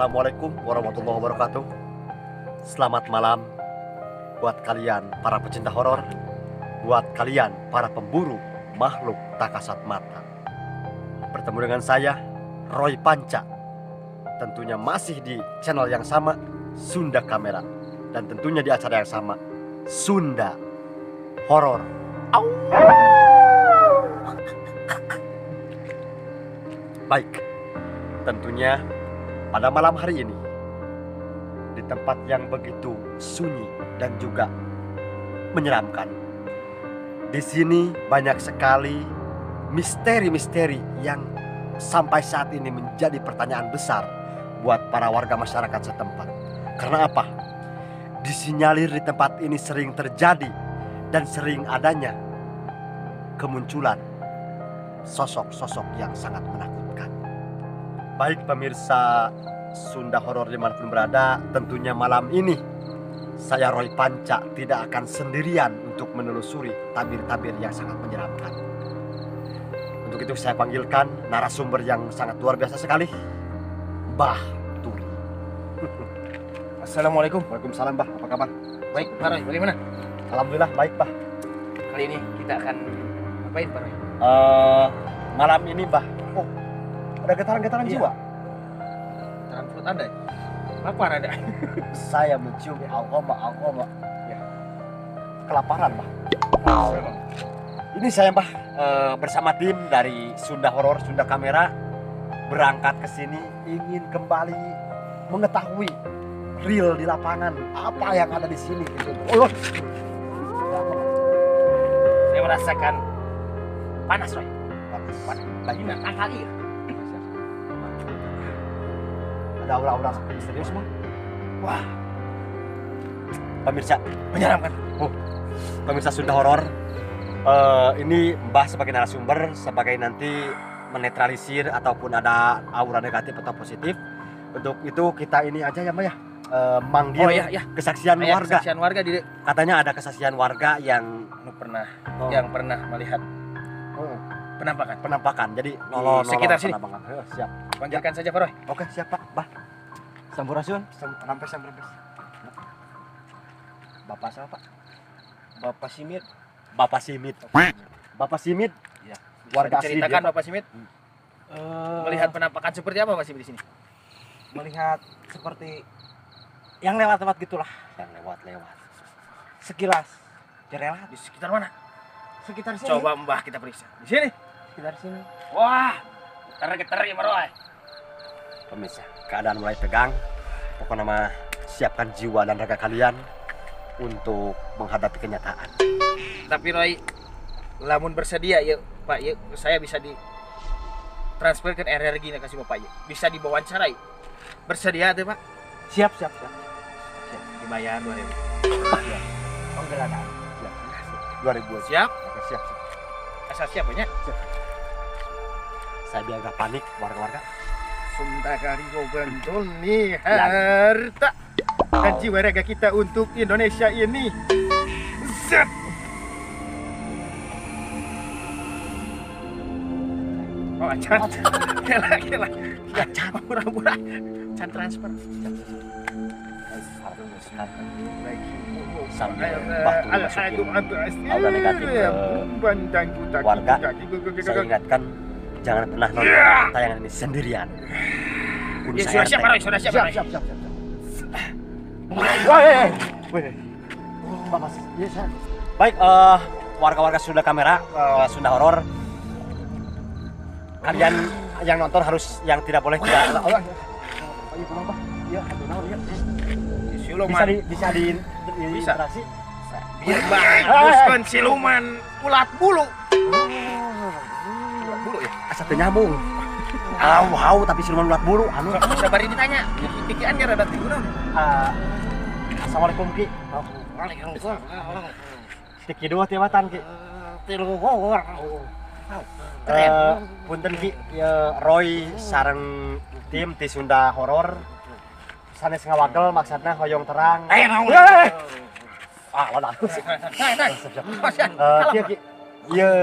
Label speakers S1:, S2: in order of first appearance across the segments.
S1: Assalamualaikum warahmatullahi wabarakatuh. Selamat malam buat kalian para pecinta horor, buat kalian para pemburu makhluk tak kasat mata. Bertemu dengan saya, Roy Panca. Tentunya masih di channel yang sama, Sunda Kamera. Dan tentunya di acara yang sama, Sunda Horor. Au. Baik, tentunya pada malam hari ini di tempat yang begitu sunyi dan juga menyeramkan. Di sini banyak sekali misteri-misteri yang sampai saat ini menjadi pertanyaan besar buat para warga masyarakat setempat. Karena apa? Disinyalir di tempat ini sering terjadi dan sering adanya kemunculan sosok-sosok yang sangat menakutkan. Baik pemirsa Sunda Horor dimanapun berada, tentunya malam ini saya Roy Panca tidak akan sendirian untuk menelusuri tabir-tabir yang sangat menyeramkan. Untuk itu saya panggilkan narasumber yang sangat luar biasa sekali, Mbah Turi.
S2: Assalamualaikum.
S1: Waalaikumsalam, Mbah. Apa kabar?
S2: Baik, Pak Roy. Bagaimana?
S1: Alhamdulillah baik, Mbah.
S2: Kali ini kita akan ngapain, Pak Roy?
S1: Malam ini, Mbah. Oh, ada getaran-getaran
S2: Iya.
S1: jiwa.
S2: Getaran perut Anda ya? Lapar Anda?
S1: Saya mencium aroma-aroma.
S2: Ya.
S1: Kelaparan, Mbah. Ini saya, Mbah, bersama tim dari Sunda Horor, Sunda Kamera berangkat ke sini ingin kembali mengetahui real di lapangan apa yang ada di sini gitu. Oh,
S2: Saya merasakan panas, Roy.
S1: Panas.
S2: Panas.
S1: Baik.
S2: Ini akal iya.
S1: Ada aura-aura misterius, Mbah. Wah. Pemirsa,
S2: Menyeramkan.
S1: oh, pemirsa Sunda Horor, ini Mbah sebagai narasumber, sebagai nanti menetralisir ataupun ada aura negatif atau positif. Untuk itu kita ini aja ya, Mbah ya, manggil
S2: Oh iya, iya.
S1: kesaksian
S2: Kayak
S1: warga.
S2: Kesaksian warga di
S1: Katanya ada kesaksian warga yang
S2: anu pernah
S1: Oh.
S2: yang pernah melihat penampakan.
S1: penampakan. Jadi nolol
S2: sekitar sini.
S1: penampakan. Siap.
S2: Panggilkan saja, Pak Roy.
S1: Oke, siap Pak. Bah,
S3: Sampurasun,
S1: rampes, rampes. Bapak siapa, Pak?
S3: Bapak Simit.
S1: Bapak Simit. Bapak Simit.
S3: Ya.
S1: Warga asli
S2: Ceritakan
S1: dia, Pak.
S2: Bapak Simit melihat penampakan seperti apa Pak Simit di sini?
S3: Melihat seperti yang lewat-lewat gitulah,
S1: Yang lewat-lewat.
S3: sekilas. Jerelat
S2: Di sekitar mana?
S3: sekitar sini.
S2: Coba Mbah kita periksa. Di sini.
S3: Sekitar sini.
S2: Wah, getar-getar ya, Pak Roy.
S1: Pemirsa, keadaan mulai tegang. Pokoknya mah siapkan jiwa dan raga kalian untuk menghadapi kenyataan.
S2: Tapi Roy, lamun bersedia ya Pak ya, saya bisa di transferkan energi kasih Bapak ya. Bisa diwawancarai. Bersedia tuh Pak?
S3: Siap, siap, siap.
S2: Siap. Dibayar 2000.
S3: Penggeladaan.
S1: Siap. 2000 aja.
S2: Siap?
S1: Oke, siap, siap.
S2: Asal siap ya.
S1: Saya biar gak panik warga-warga.
S2: Sunda kariwo bentul nih harta dan jiwa raga kita untuk Indonesia ini. Zet. Oh, acan. Kela, kela. Acan. Pura-pura. Can transfer.
S1: Sambil Mbah Turi masukin aura negatif ke warga, saya ingatkan jangan pernah nonton tayangan ini sendirian. Kudu
S2: Ya,
S1: saya
S2: sudah siap,
S1: RT.
S2: Pak Roy. Sudah siap, Pak
S3: Siap,
S2: Roy.
S3: siap, siap, siap.
S1: Woi, woi. Pak masih. Iya, saya. Baik, warga-warga Sunda Kamera, Sunda Horor. Kalian yang nonton harus yang tidak boleh tidak. Oh, iya, kenapa? Iya, aduh, naon, iya.
S2: Siluman.
S1: Bisa di
S2: Bisa.
S1: interaksi.
S2: Biar banguskan siluman ulat bulu. Ulat bulu ya?
S1: Asa teu nyambung. Au, au, tapi siluman ulat bulu anu.
S2: Bisa bari ditanya. Pikiran kan rada tigu naon.
S1: Assalamualaikum Ki.
S2: Waalaikumsalam.
S1: Tiki dua tiwatan Ki.
S2: Keren.
S1: Punten Ki, ya, Roy sareng tim ti Sunda Horor sanes ngawagel maksudna hoyong terang.
S2: Eh, naon?
S1: Eh. Ah, lah.
S2: Nah, nah.
S1: Kieu Ki. Ieu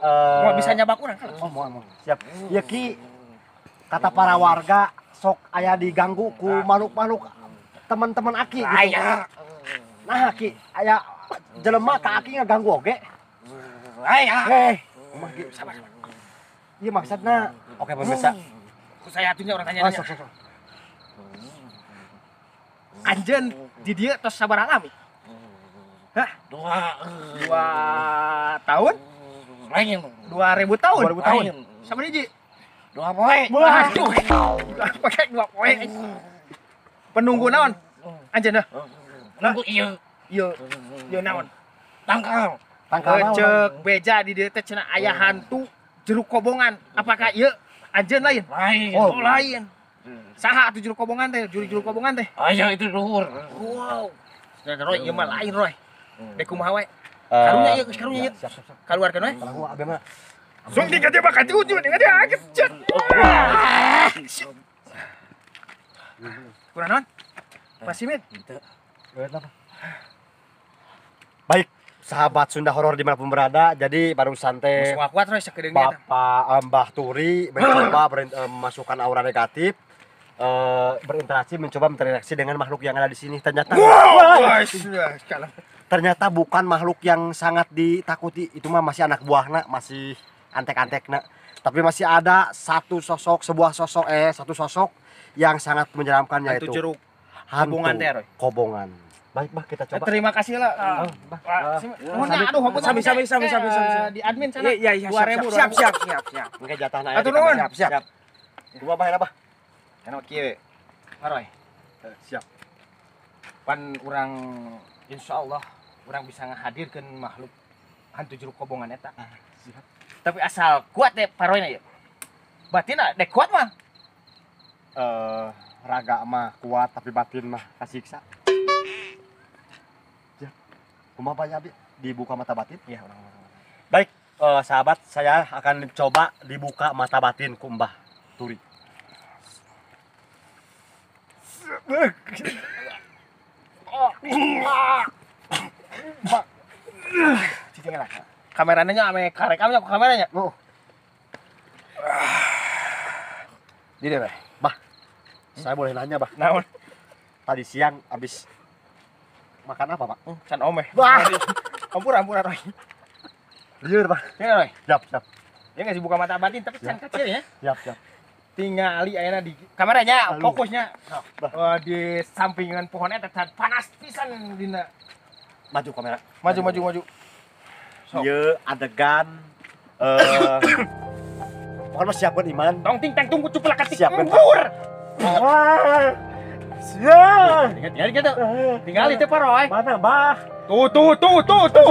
S2: Mau bisa nyabak urang kalau.
S1: Oh, mau, mau. Siap. Ya Ki, kata para warga Sok aya diganggu ku makhluk-makhluk teman-teman Aki gitu.
S3: Aya.
S1: Nah Ki, aya jelema ka Aki ngaganggu oge.
S3: Aya.
S1: Eh, kumaha Ki? Sabar, sabar. Ieu maksudna. Oke pemirsa.
S2: Ku saya atunya orang tanya.
S1: Oh, sok, sok, sok.
S2: Anjeun di dieu tos sabaraha lami? Hah?
S3: 2
S2: tahun?
S3: Lain.
S2: 2000 tahun.
S1: 2000 tahun.
S2: Sama hiji.
S3: 2 poe.
S2: Waduh. Pakai 2 poe. Penunggu naon? Anjeun dah.
S3: Nunggu ieu.
S2: Ieu. Ieu naon?
S3: Tangkal.
S1: Tangkal naon?
S2: Cek beja di dieu teh cenah aya hantu jeruk kobongan. Apakah ieu anjeun lain?
S3: Lain.
S2: Oh, lain. Saha atuh jeruk kobongan teh? Juri jeruk kobongan teh.
S3: Aya itu luhur.
S2: Wow. Nah, Roy, ieu mah lain, Roy. Dek kumaha wae? Karunya ieu, karunya ieu.
S1: Siap, siap, siap.
S2: Kaluarkeun we.
S1: Kalau abi mah
S2: Sung tiga dia bakal diujung, tiga dia cet. Kurang naon? Pasti min.
S1: Baik, sahabat Sunda Horor dimanapun berada, jadi barusan teh
S2: kuat Roy sakedeung eta.
S1: Bapak Mbah Turi mencoba memasukkan aura negatif, berinteraksi, mencoba berinteraksi dengan makhluk yang ada di sini. Ternyata ternyata bukan makhluk yang sangat ditakuti, itu mah masih anak buahna, masih antek-antekna. Tapi masih ada satu sosok, sebuah sosok, satu sosok yang sangat menyeramkan, yaitu
S2: hantu jeruk
S1: hantu
S2: kobongan teh, Roy.
S1: Kobongan. Baik, Bah, kita coba.
S2: Terima kasih lah. Aduh,
S3: sami sami sami sami sami.
S2: Di admin sana.
S3: Iya, iya,
S2: 2000.
S3: Siap, siap, siap, siap.
S1: Engke jatahna aya.
S2: Atur nuhun.
S3: Siap, siap.
S1: Kumaha Bah, Bah?
S2: Kana kieu. Roy.
S1: Siap.
S2: Pan urang insyaallah urang bisa ngahadirkeun makhluk hantu jeruk kobongan eta.
S1: Siap.
S2: Tapi asal kuat deh paroyna ieu. Batinna dek kuat mah.
S1: Raga mah kuat tapi batin mah kasiksa. Ya. Kumaha Pak Abi? Dibuka mata batin?
S2: Iya, urang.
S1: Baik, sahabat, saya akan coba dibuka mata batin ku Mbah Turi.
S2: Cicing lah. Kameranya ame karek ame kameranya.
S1: Oh.
S2: Di deh, Bah.
S1: Bah. Saya boleh nanya, Bah?
S2: Naon?
S1: Tadi siang habis makan apa, Pak?
S2: Can omeh.
S1: Wah.
S2: Ampura, ampura, Roy.
S1: Liur, Bah.
S2: Ya, Roy.
S1: Siap, siap.
S2: Ya nggak sih buka mata batin tapi can kecil ya.
S1: Siap, siap.
S2: Tingali ayeuna di kameranya
S1: Lalu.
S2: Fokusnya di sampingan pohon eta panas pisan dina.
S1: Maju kamera.
S2: Maju, maju, maju. Sok.
S1: Ieu adegan pokoknya siapkan iman.
S2: Tong ting tang tunggu cuplak ketik.
S1: Siapkan.
S2: Nggur.
S1: Wah. Siap.
S2: Tinggal gitu. Tinggal itu Pak Roy.
S1: Mana, Bah?
S2: Tuh tuh tuh tuh tuh.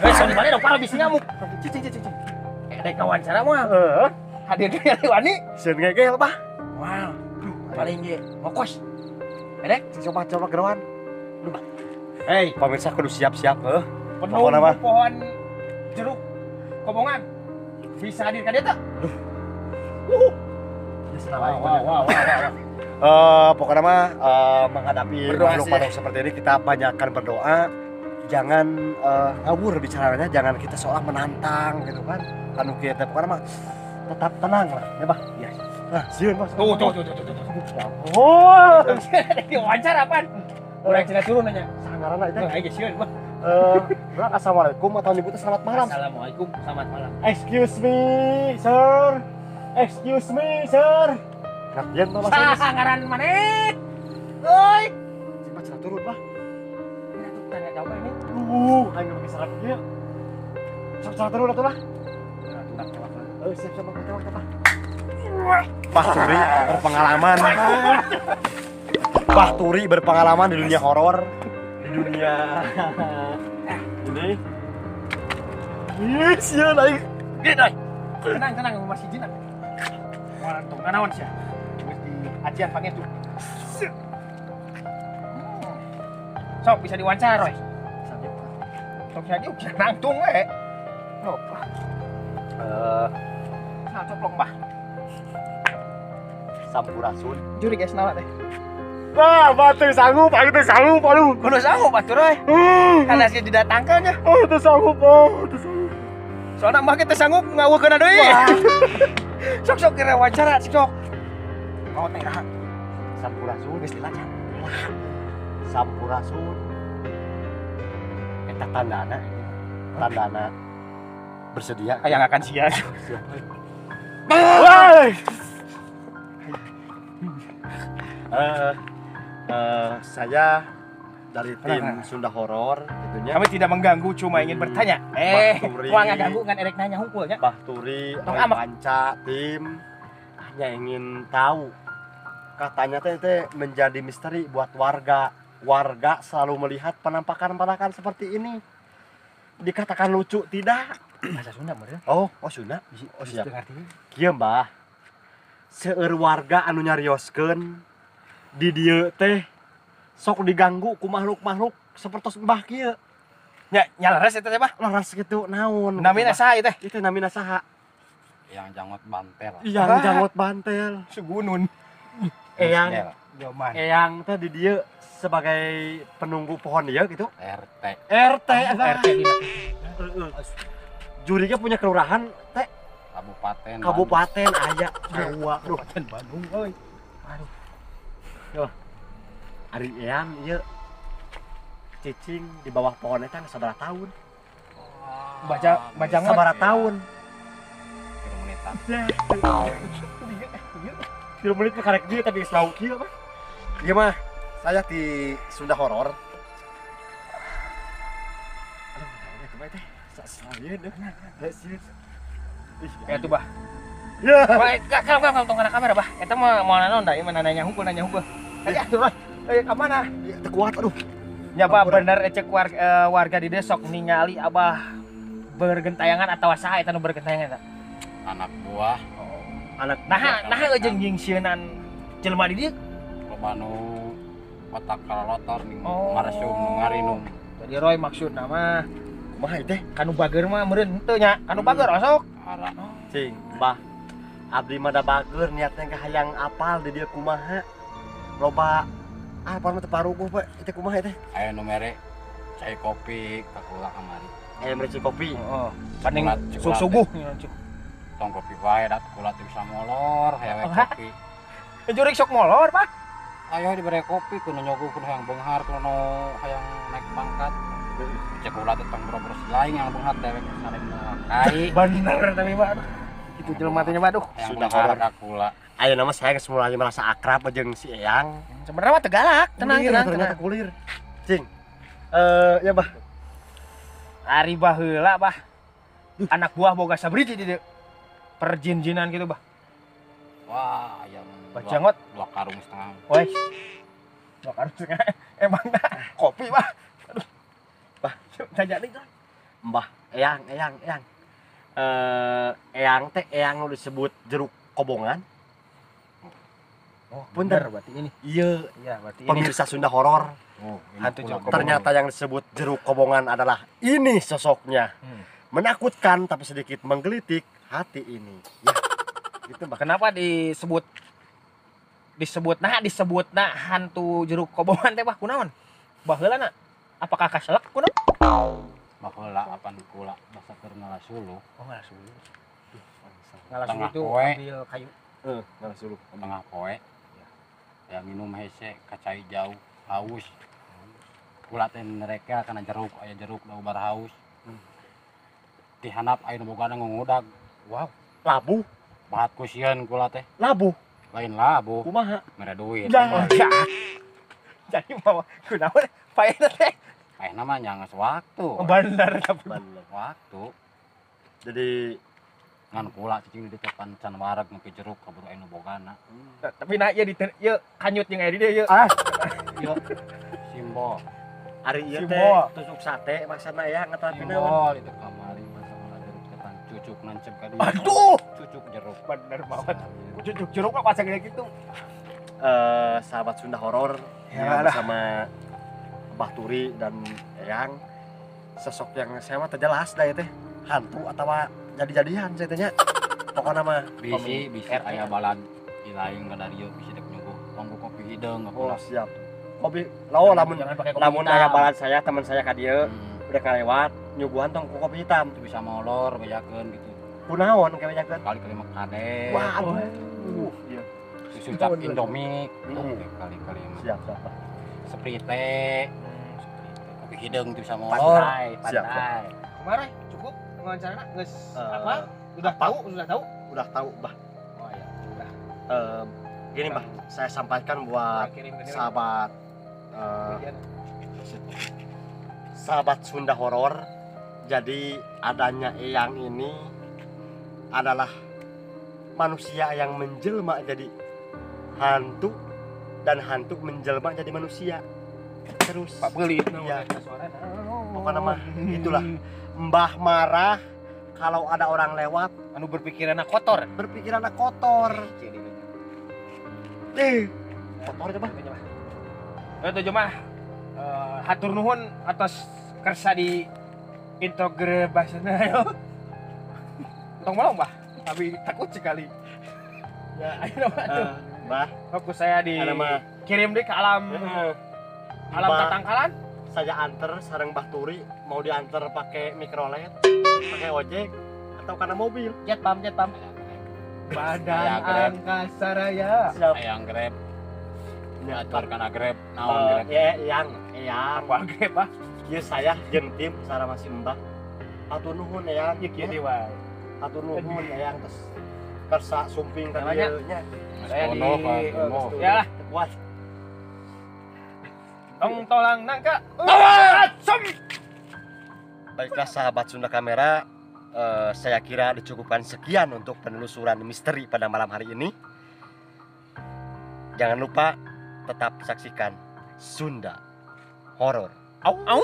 S2: Eh, sorry balik dong, Pak bisi ngamuk. Cicing cicing cicing. Dek wawancara mah.
S1: Heeh.
S2: Hadir di wani.
S1: Sieun ngegel, Bah.
S2: Wow. Duh, paling ge ngokos. Dek,
S1: coba coba geroan.
S2: Duh. Hei,
S1: pemirsa kudu siap-siap heuh.
S2: Penunggu pohon jeruk kobongan. Bisa hadir ka dieu teh?
S1: Duh.
S2: Wow, wow, wow, wow.
S1: Pokoknya mah menghadapi makhluk-makhluk seperti ini kita banyakkan berdoa. Jangan ngawur bicaranya, jangan kita seolah menantang gitu kan. Anu kieu teh pokoknya mah tetap tenang lah, ya Bah.
S2: Iya.
S1: Nah, sieun Bah.
S2: Tuh, tuh, tuh, tuh, tuh, tuh.
S1: Oh.
S2: Diwawancara apaan? Urang cenah turun nanya.
S1: Sangarana itu.
S2: Aing ge sieun, Bah.
S1: Urang assalamualaikum atau nyebutnya selamat malam.
S2: Assalamualaikum, selamat malam.
S1: Excuse me, sir. Excuse me, sir. Ngertian tuh Mas.
S2: Saha ngaran maneh? Euy.
S1: Cuma cenah turun, Bah.
S2: Tanya jawab ini.
S1: Aing geus salah kieu. Sok cenah turun atuh lah. Siap siap Bang, Bang. Bah Turi berpengalaman. Bah Turi berpengalaman di dunia horor, di dunia ini. Ih, sieun aing.
S2: Gih, Doi. Tenang, tenang, masih jinak. Moal tong nanaon sia. Geus di ajian pangestu. Sok bisa diwawancara, Roy. Sok bisa diuk nangtung we. Oh. Nah, coplok, Bah.
S1: Sampurasun.
S2: Juri guys nawa teh.
S1: Wah, batu sanggup, aku teh sanggup, aduh.
S2: Kudu sanggup atuh, Roy. Karena sih didatangkan ya.
S1: Oh, teh sanggup, oh, teh sanggup.
S2: Soalna mah kita sanggup ngaweukeun deui. Sok-sok kira wawancara, sok. Mau teh ah.
S1: Sampurasun.
S2: Geus lila can.
S1: Sampurasun. Eta tandana. Tandana bersedia.
S2: Kayak akan sia.
S1: Woi. Saya dari tim Sunda Horor itunya.
S2: Kami tidak mengganggu, cuma ingin bertanya. Wah nggak ganggu kan erek nanya hungkul nya.
S1: Bah Turi, Roy Panca, tim hanya ingin tahu. Katanya teh menjadi misteri buat warga. Warga selalu melihat penampakan-penampakan seperti ini. Dikatakan lucu tidak?
S2: Bahasa Sunda meureun.
S1: Oh Sunda. Oh siap. Kieu Mbah. Seueur warga anu nyarioskeun di dieu teh sok diganggu ku makhluk-makhluk sepertos Mbah kieu.
S2: Nya nyaleres eta teh Bah.
S1: Leres kitu naon?
S2: Namina saha ieu teh?
S1: Itu namina saha?
S4: Yang janggot bantel.
S1: Yang janggot bantel.
S2: Sugunun.
S1: Eyang. Eyang teh di dieu sebagai penunggu pohon ieu gitu.
S4: RT.
S1: RT.
S2: RT dina.
S1: Jurinya punya kelurahan teh
S4: kabupaten.
S1: Kabupaten aya dua.
S2: Kabupaten Bandung euy. Aduh.
S1: Yo. Ari eyang ieu cicing di bawah pohon eta sabaraha tahun?
S2: Baca
S1: sabaraha tahun?
S4: 3 menitan.
S1: 3 menit mah karek dieu tapi geus lauk kieu mah. Ieu mah saya di Sunda Horor. Aduh, naon eta mah teh? Sasieun deh. Sieun.
S2: Ya tuh Bah.
S1: Ya.
S2: Wah, kalau tong kana kamera Bah. Eta mah moal naon da ieu mah nanya hungkul. Ayo atuh Roy. Ayo ka mana?
S1: Teu kuat aduh.
S2: Ya Bah, bener cek warga di desa sok ningali Abah bergentayangan atawa saha eta nu bergentayangan eta?
S4: Anak buah.
S2: Oh. Anak nah jeung nyingsieunan jelema di dieu.
S4: Loba nu otak kalolotor ning maresum nu ngarinum.
S2: Jadi Roy maksudna mah
S1: kumaha ieu teh?
S2: Kanu bager mah meureun henteu nya. Kanu bager osok.
S4: Ara.
S1: Cing, Bah. Abdi mah da bager niatna ka hayang apal di dieu kumaha. Loba apa mah teu paruguh Pak, itu kumaha teh?
S4: Aya nu mere cai kopi ka kula kamari.
S1: Aya mere cai kopi.
S2: Heeh. Paning suguh
S4: Tong kopi wae dat kula teh bisa molor hayang we kopi.
S2: Jurik sok molor, Pak.
S4: Ayo dibere kopi kudu nyogu kudu hayang beunghar kudu nu hayang naik pangkat. Cek kula teh tong boro-boro lain yang beunghar dewek sareng kai.
S2: Bener tapi Pak. Kitu jelema teh nya Pak, aduh.
S1: Sudah horor ka kula. Ayo nama saya geus mulai merasa akrab jeung si Eyang.
S2: Sebenarnya mah teu galak, tenang.
S1: Ternyata kulir. Cing. Ya Bah.
S2: Ari baheula Bah. Anak buah boga sabriji di dieu. Perjin-jinan gitu Bah.
S4: Wah, ayam.
S2: Bah janggot
S4: 2 karung setengah.
S2: Woi. 2 karung setengah. Emang kopi Bah. Aduh.
S1: Bah,
S2: tanya deui.
S1: Mbah, Eyang. Eyang teh eyang nu disebut jeruk kobongan.
S2: Oh, bener berarti ini.
S1: Iya,
S2: iya berarti ini.
S1: Pemirsa Sunda Horor.
S4: Oh,
S2: hantu jeruk kobongan.
S1: Ternyata yang disebut jeruk kobongan adalah ini sosoknya. Menakutkan tapi sedikit menggelitik hati ini. Ya. Gitu, Bah.
S2: Kenapa disebut nah hantu jeruk kobongan teh Bah kunaon? Baheula na apakah kaselek kunaon?
S4: Baheula apan kula basa keur ngalasuluh.
S2: Oh, ngalasuluh. Ngalasuluh itu ambil kayu.
S1: Ngalasuluh
S4: tengah poe. Ya minum hese kacai jauh haus. Kula teh nereka kana jeruk, aya jeruk da ubar haus. Di handap aya nu bogana ngudag.
S2: Wow,
S1: labuh.
S4: Bahat ku sieun kula teh.
S1: Labuh.
S4: Lain labuh.
S1: Kumaha?
S4: Mere duit.
S2: Ya. Jadi mau kunaon paehna teh?
S4: Paehna mah nya geus waktu.
S2: Bener tapi
S1: bener
S4: waktu.
S1: Jadi
S4: ngan kula cicing di depan can wareg nepi jeruk kaburu aya nu bogana.
S2: Tapi nah ieu di ieu kanyut jeung aya di dieu ieu.
S1: Ah.
S4: Ieu simbol.
S1: Ari ieu teh tusuk sate maksana ya ngaterapi naon.
S4: Simbol itu kamari masa jeruk depan cucuk nancep ka dieu.
S2: Aduh,
S4: cucuk jeruk.
S2: Bener banget. Cucuk jeruk mah pasang kayak gitu.
S1: Sahabat Sunda Horor ya, bersama Bah Turi dan Eyang. Sosok yang saya mah terjelas dah ya teh. Hantu atau jadi-jadian saya tanya. Pokoknya mah
S4: bisi aya balad di lain ka dari bisi dek nyuguh tonggo kopi hideung.
S1: Oh siap. Kopi lawo lamun aya balad saya teman saya ka dieu udah kalewat nyuguhan tong kopi hitam
S4: itu bisa molor bejakeun gitu.
S1: Kunaon engke bejakeun?
S4: Kali-kali mah kade.
S1: Waduh.
S2: Iya.
S4: Susu cap Indomie. Kali-kali mah.
S1: Siap, siap, Bah.
S4: Sprite. Kopi hideung teu bisa molor.
S2: Pandai,
S1: Siap,
S2: pandai. Kemarin cukup wawancara geus
S1: Eh,
S2: apa? Udah
S1: apa?
S2: tahu, sudah tahu.
S1: Udah tahu, Bah.
S2: Oh ya, udah.
S1: Gini, Bah, saya sampaikan buat
S2: Kirim ke dia.
S1: sahabat sahabat Sunda Horor. Jadi adanya eyang ini adalah manusia yang menjelma jadi hantu dan hantu menjelma jadi manusia. Terus
S2: Pak Pelit.
S1: Iya. Pokoknya mah itulah. Mbah marah kalau ada orang lewat
S2: Anu berpikiranna kotor.
S1: berpikirannya kotor. Eh, kotor coba.
S2: Itu cuma hatur nuhun atas kersa di interogasinya ayo. Tong molong, Bah. Tapi takut sekali. Ya, ayo mah tuh.
S1: Bah,
S2: Fokus saya di
S1: ada mah.
S2: kirim deh ke alam alam
S1: Mbah.
S2: tatangkalan.
S1: Saya anter sareng Bah Turi, mau diantar pakai mikrolet, pakai ojek atau karena mobil.
S2: Jet pam, jet pam. Badan
S4: Aya Grab.
S2: angkasa raya.
S1: Siap.
S4: Hayang Grab.
S1: Ya,
S4: Atur kana Grab, naon Grab.
S1: Ya, eyang, eyang.
S2: Apa Grab, ah?
S1: Ieu saya jeung tim sareng masih Mbah. Hatur nuhun eyang.
S2: Ya kieu deui wae.
S1: Hatur nuhun eyang tos kersa sumping ka
S2: Namanya?
S1: dieu nya.
S2: Saya di-
S4: Kono, Pak, kono.
S2: Ya lah.
S1: Kuat.
S2: Tong tolang nangka. Sem.
S1: Baiklah sahabat Sunda Kamera, saya kira dicukupkan sekian untuk penelusuran misteri pada malam hari ini. Jangan lupa tetap saksikan Sunda Horor. Au.
S2: Au.